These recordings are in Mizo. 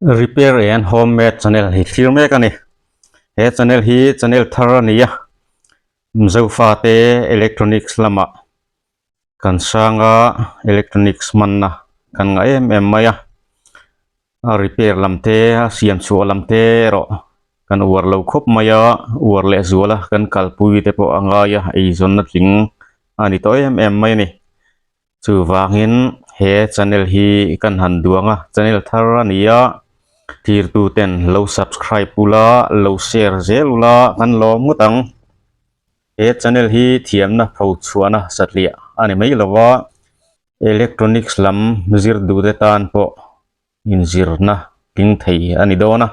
Repair and Homemade channel hi thlir mek a ni. He channel hi channel thar a ni a, Mizo fate electronics lamah kan sang a, electronics hmanna kan ngah em em mai a, a repair lam te a siam chhuah lam te erawh kan uar lo khawp mai a, uar leh zual a kan kalpui te pawh a ngai a, eizawnna tling a ni tawh em em mai a ni. Chuvangin he channel hi kan han duang a, channel thar a ni a, tirtu ten lo subscribe ula, lo share zel ula kan lawm ngawt ang. He channel hi thiamna pho chhuahna satliah a ni mai lo va, electronics lam zir duhte tan pawh inzirna tling thei a ni dawn a,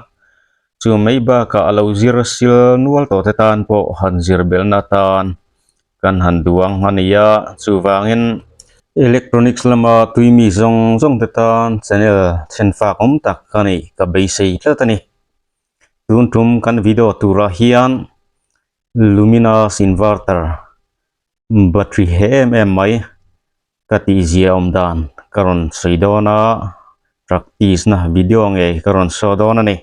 chu mai bakah a lo zir sil nual tawh te tan pawh han zir belhna atan kan han duang a ni a, chuvangin electronics lama tui mi zawng zawng te tan channel then fak awm tak a nih ka beisei tlat a ni. Tun tum kan video turah hian Luminous inverter battery he em em mai ka tihzia awm dan ka rawn sawi dawn a practice na video ngei ka rawn show dawn a ni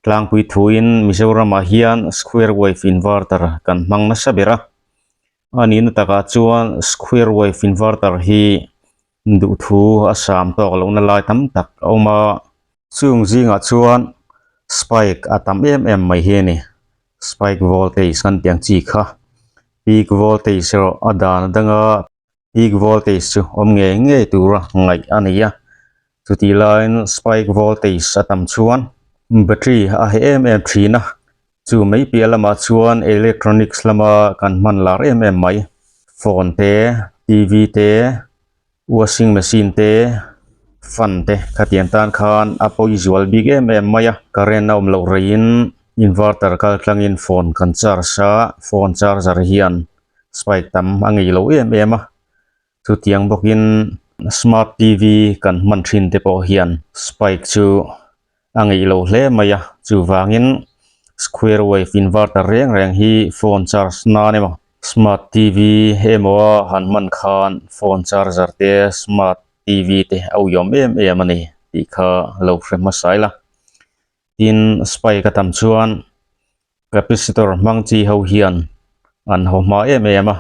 tlangpui thuin Mizoramah hian square wave inverter kan hmang nasa ber a a nihna takah chuan square wave inverter hi duhthu a sam tawk lohna lai tam tak a awm a chung zingah chuan spike a tam em em mai hi a ni spike voltage kan tih ang chi kha peak voltage erawh a dan a dang a peak voltage chu awm ngei ngei tura ngaih a ni a chutih laiin spike voltage a tam chuan battery a heh em em thin a chu mai piah lamah chuan electronics lama kan hman lar em em mai phone te t v te washing machine te fan te khatiang tan khan a pawi zual bik em em mai a current a awm loh reiin inverter kal tlangin phone kan charge a phone charger hian spike tam a ngei lo em em a chutiang bawkin smart t v kan hman thin te pawh hian spike chu a ngeih lo hle mai a chuvangin square wave inverter reng reng hi phone charge nan emaw smart t v emaw a han hman khan phone charger te smart t v te a uiawm em em a ni tih kha lo hre hmasa ila tin spike a tam chuan capacitor hmang chi ho hian an haw hma em em a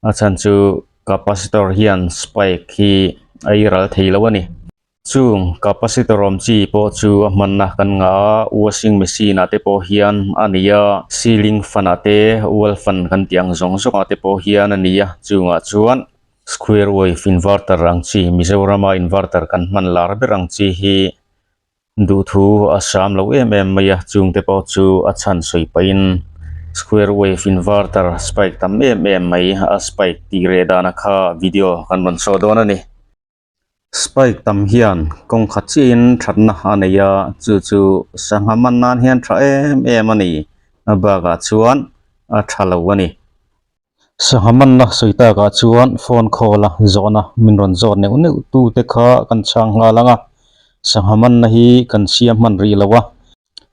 a chhan chu capacitor hian spike hi a ei ral thei lo a ni. Chung capacitor awm chi pawh chu a hmanna kan ngah a washing machine ah te pawh hian a ni a ceiling fan ah te wall fan kan tih ang zawng zawng ah te pawh hian a ni a chungah chuan square wave inverter ang chi Mizorama inverter kan hman lar ber ang chi hi duhthu a sam lo em em mai a chung te pawh chu a chhan sawi pahin square wave inverter spike tam em em mai a spike tih reh dana kha video kan rawn saw dawn a ni. Spike tam hian kawng khat chiahin thatna a nei a chu chu sangha man nan hian tha em em a ni a bakah chuan a tha lo a ni. Sangha manna sawi takah chuan phone call a zawhna min rawn zawt neuh neuh tu te kha kan chhang nghal ang a sangha manna hi kan siam hman rih lo a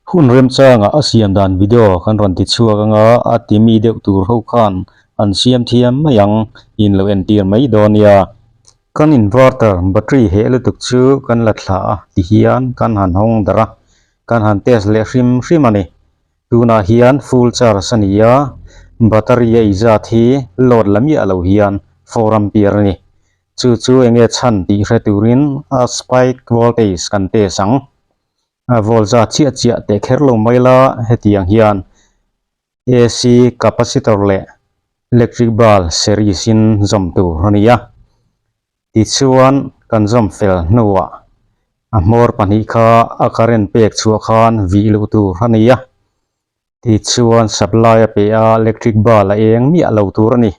Hun remchangah a siam dan video kan rawn ti chhuak anga a ti mi deuh tur ho khan an siam thiam mai ang in lo entir mai dawn nia. Kan inverter battery heh lutuk chu kan la thla a ti hian kan han hawng darh a, kan han test leh hrim hrim a ni. Tunah hian full charge a ni a, battery a izat hi load la miah lo hian 4 ampere a ni. Chu chu enge chhan tih hre turin a spike voltage kan test ang. A volt zat chiah chiah teh kher lo mai la hetiang hian AC capacitor leh electric bulb series in zawm tur a ni a tichuan kan zawm fel hnuah a hmawr pahnih kha a current pek chhuah khan vih luh tur a ni a tichuan supply a pe a electric bulb a eng miah lo tur a ni.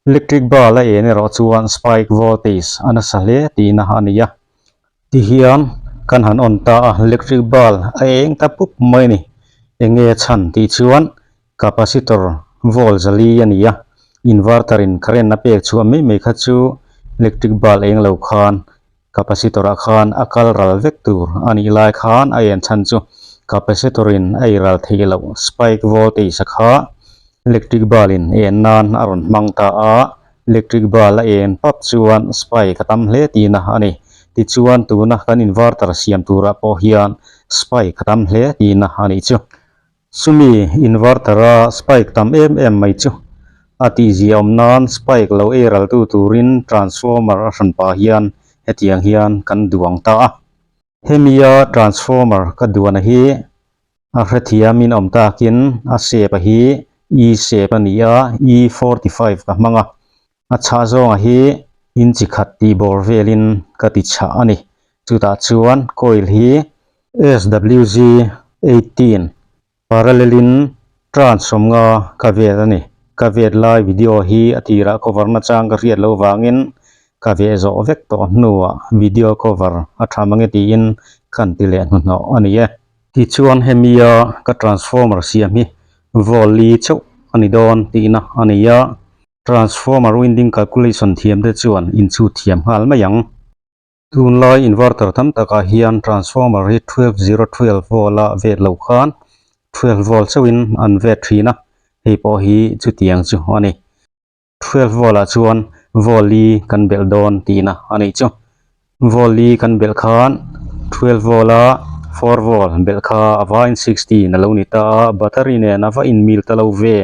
Electric bulb a en erawh chuan spike voltage a nasa hle tihna a ni a. Tihian kan han on ta a, electric bulb a eng ta pup mai a ni. Enge chhan tih chuan capacitor volt zali a ni a, inverter in current a pek chhuah mai mai kha chu electric bulb eng lo khan Capacitor ah khan a kal ral vek tur a nih lai khan a en chhan chu capacitor in a ei ral theih loh spike voltage a kha electric bulb in en nan a rawn hmang ta a, electric bulb a en pap chuan spike a tam hle tihna a ni. Tichuan tuna kan inverter siam turah pawh hian spike a tam hle tihna a nih chu. Chumi inverter a spike tam em em mai chu a tihzia awm nan spike lo ei ral tu turin transformer a hran pah hian hetiang hian kan duang ta a. Hemia transformer ka duana hi a hrethiamin awm takin a shape a hi E shape a ni a, E45 ka hmang a. A chhah zawnga hi inchi khat tih bawr velin ka ti chhah a ni. Chutah chuan coil hi SWG 18 parallel in tan sawmnga ka vet a ni. Ka vet lai video hi a tirah cover nachang ka hriat loh vangin ka veh zawh vek tawh hnuah video cover a tha mange tiin kan ti leh hnuhnawh a ni e. Tichuan hemia ka transformer siam hi volt li chauh a ni dawn tihna a ni a. Transformer winding calculation thiam te chuan inchhut thiam nghal mai ang. Tunlai inverter tam takah hian transformer hi 12 0 12 volt a vet loh khan 12 volt chauhin an vet thin a, hei pawh hi chutiang chu a ni. 12 volt ah chuan volt li kan belh dawn tihna a nih chu. Volt li kan belh khan 12 volt a 4 volt belh kha a vaiin 16 a lo ni ta a, battery nen a va inmil ta lo ve.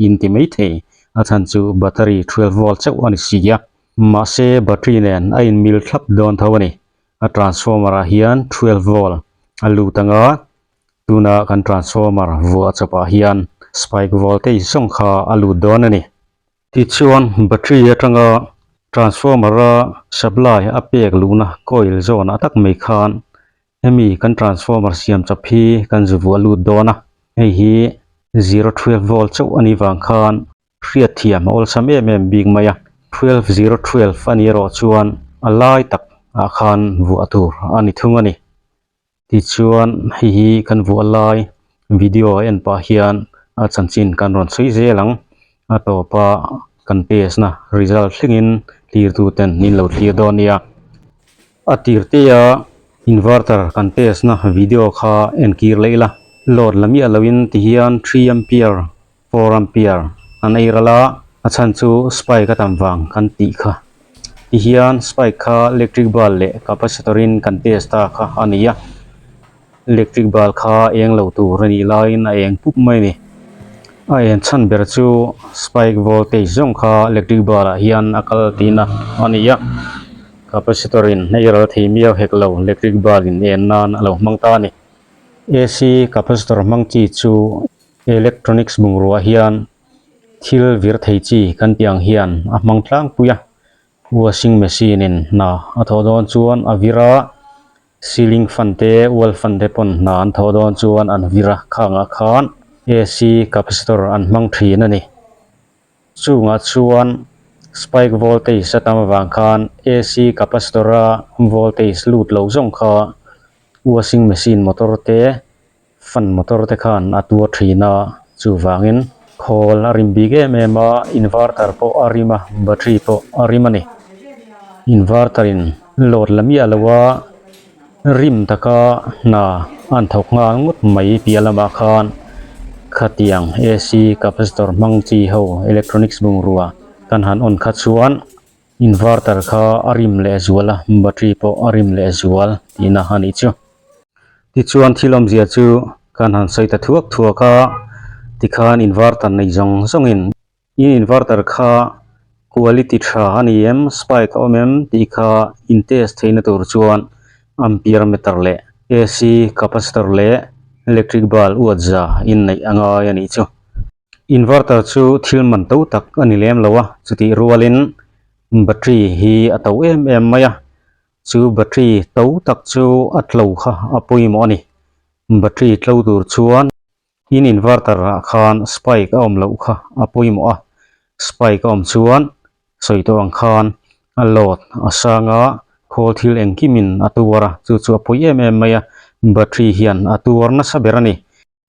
In ti mai thei, a chhan chu battery 12 volt chauh a ni si a, mahse battery nen a inmil thlap dawn tho a ni. A transformer ah hian 12 volt a lut ang a, tuna kan transformer vuah chawpah hian spike voltage zawng kha a lut dawn a ni. Tichuan battery atanga transformer a supply a pek luhna coil zawnah tak mai khan Hemi kan transformer siam chawp hi kan zu vuah lut dawn a, hei hi zero 12 volt chauh a nih vang khan hriat thiam a awlsam em em bik mai a, 12 zero 12 a nih erawh chuan a lai tak ah khan vuah tur a ni thung a ni. Tichuan hei hi kan vuah lai video a en pah hian a chanchin kan rawn sawi zel ang, a tawpa kan test na result thlengin thlir tu ten min lo thlir dawn nia. A tir te a inverter kan test na video kha en kir leh ila load la miah lo in ti hian three ampere four ampere an ei ral a a chhan chu spike a tam vang kan tih kha ti hian spike kha electric bulb leh capacitor in kan test ta kha a ni a electric bulb kha eng lo tur a nih laiin a eng pup mai a ni a en chhan ber chu spike voltage zawng kha electric bulb ah hian a kal tihna a ni a capacitor in hei ral thei miau hek lo electric bulb in en nan a lo hmang ta a ni A_C capacitor hmang chi chu electronics bungrua hian thil vir thei chi kan tih ang hian a hmang tlangpui a washing machine in hna a thawh dawn chuan a vir a. Ceiling fan te, wall fan te pawn hna an thawh dawn chuan an vir a, khangah khan AC capacitor an hmang thin a ni. Chungah chuan spike voltage a tam avang khan AC capacitor a voltage lut loh zawng kha washing machine motor te, fan motor te khan a tuar thin a, chuvangin khawl a rim bik em em a, inverter pawh a rim a, battery pawh a rim a ni. Inverter in load la miah lo a, rim taka hna an thawk nghal ngawt mai piah lamah khan khatiang AC capacitor hmang chi ho electronics bungrua kan han on kha chuan inverter kha a rim leh zual a, battery pawh a rim leh zual tihna a nih chu. Tichuan thil awmzia chu kan han sawi ta thuak thuak a, tikhan inverter nei zawng zawngin in inverter kha quality tha a ni em, spike a awm em tih kha in test theihna tur chuan ampere meter leh AC capacitor leh electric bulb uat za in neih a ngai a nih chu. Inverter chu thil man to tak a ni lem lo a, chutih rualin battery hi a to em em mai a. Chu battery to tak chu a tlo kha a pawimawh a ni. Battery tlo tur chuan in inverter ah khan spike a awm loh kha a pawimawh a, spike a awm chuan sawi tawh ang khan a load a sang a, khawl thil engkimin a tuar a, chu chu a pawi em em mai a, battery hian a tuar nasa ber a ni.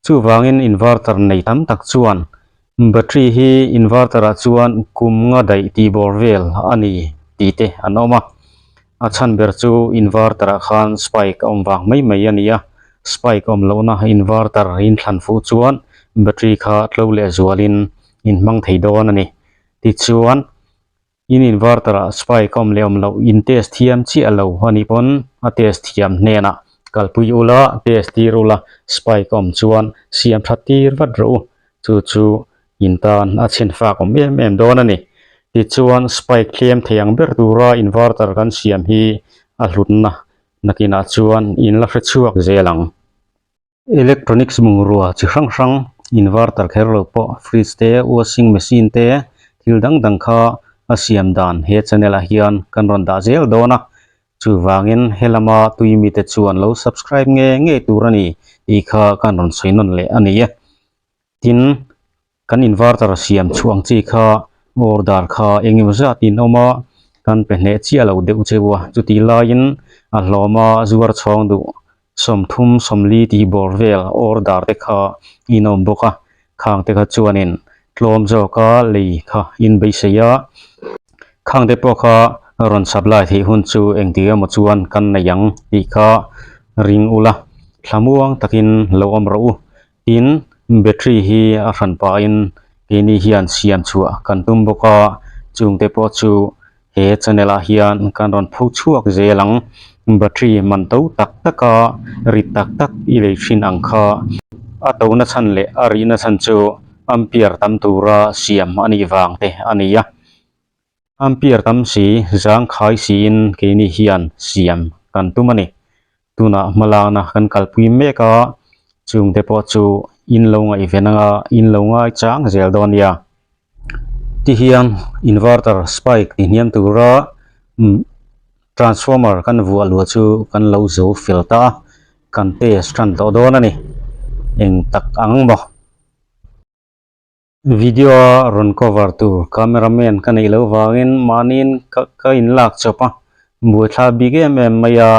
Chuvangin inverter nei tam tak chuan battery hi inverter ah chuan kum nga daih tih bawr vel a ni tih te an awm a. A chhan ber chu inverter ah khan spike a awm vang mai mai a ni a, spike awm lohna inverter in thlan fuh chuan battery kha tlo leh zualin in hmang thei dawn a ni. Tichuan. In inverter ah spike a awm leh awm loh in test thiam chiah lo a nih pawn a test thiam hnenah kalpui ula test tir ula spike a awm chuan siam that tir vat rawh u. Chu chu in tan a chhin fak awm em em dawn a ni. Tichuan spike tlem thei ang ber tura inverter kan siam hi a hlutna nakinah chuan in la hre chhuak zel ang. Electronics bungrua chi hrang hrang inverter kher lo pawh fridge te washing machine te thil dang dang kha a siam dan he channel ah hian kan rawn dah zel dawn a chuvangin helama tui mite chuan lo subscribe nge ngei tur a ni tih kha kan rawn sawi nawn leh a ni e tin Kan inverter siam chhuah ang chi kha order kha eng emaw zat in awm a, kan pe hneh chiah lo deuh cheu a, chutih laiin a hlawm a zuar chhawng duh 30 40 tih bawr vel order te kha in awm bawk a, khang te kha chuanin tlawm zawka lei kha in beisei a, khang te pawh kha rawn supply theih hun chu engtik emaw chuan kan nei ang tih kha ring ula, thlamuang takin lo awm rawh u. Tin, battery hi a hran pahin keini hian siam chhuah kan tum bawk a, chungte pawh chu he channel ah hian kan rawn pho chhuak zel ang. Battery man to tak tak a, rit tak tak i lei thin ang kha. A to na chhan leh a rihna chhan chu ampere tam tura siam a nih vang te a ni a. Ampere tam si, zangkhai siin keini hian siam kan tum a ni. Tunah hmalakna kan kalpui mek a, chungte pawh chu in lo ngaihven anga in lo ngai chang zel dawn nia. Tihian inverter spike ti hniam tura transformer kan vuah luah chu kan lo zo fel ta a, kan test tan tawh dawn a ni. Eng tak ang maw? Video a rawn cover tur cameraman ka neih loh vangin mahniin ka ka inlak chawp a, buaithla bik em em mai a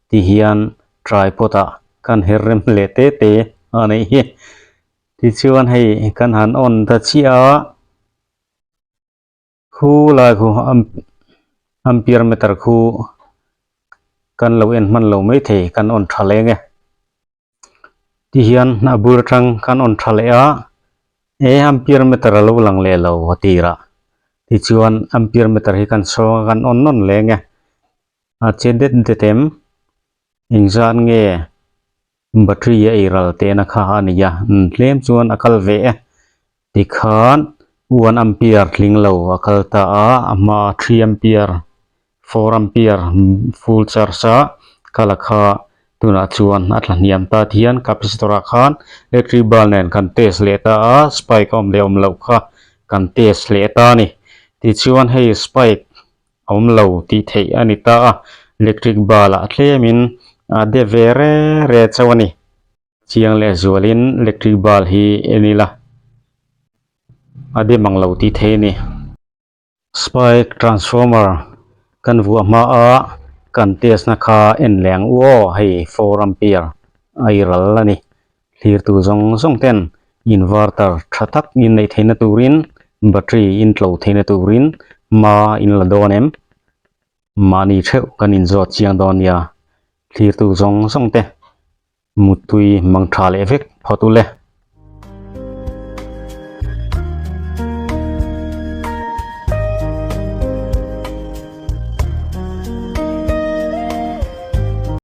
ti hian tripod ah kan her rem leh te te a neih hi. Tichuan hei kan han on ta chiah a. Khu lai khu ampere meter khu kan lo en hman lo maithei kan on tha leng e. Ti hian a bul atang kan on tha leh a he ampere meter a lo lang leh lo a tirah tichuan ampere meter hi kan sawng a kan on nawn leng e a che det det em engzat nge battery a ei ral tehna kha a ni a tlem chuan a kal ve e tikhan one ampere tling lo a kal ta a a hma three ampere four ampere full charge a kal a kha tunah chuan a tla hniam ta ti hian capacitor ah khan electric bulb nen kan test leh ta a spike a awm leh awm loh kha kan test leh ta a ni tichuan hei spike a awm lo tih theih a ni ta a electric bulb ah tlemin a de ve re re chauh a ni. Chiang leh zualin electric bulb hi en ila a dem ang lo tih theih a ni. Spike transformer kan vuah hma a kan test na kha en leh ang u aw hei four ampere a i ral a ni thlirtu zawng zawng ten inverter tha tak in neih theihna turin battery in tlo theihna turin hma in la dawn em mahni theuh kan inzawt chiang dawn nia thlirtu zawng zawng te muttui mang tha leh vek phawt u le.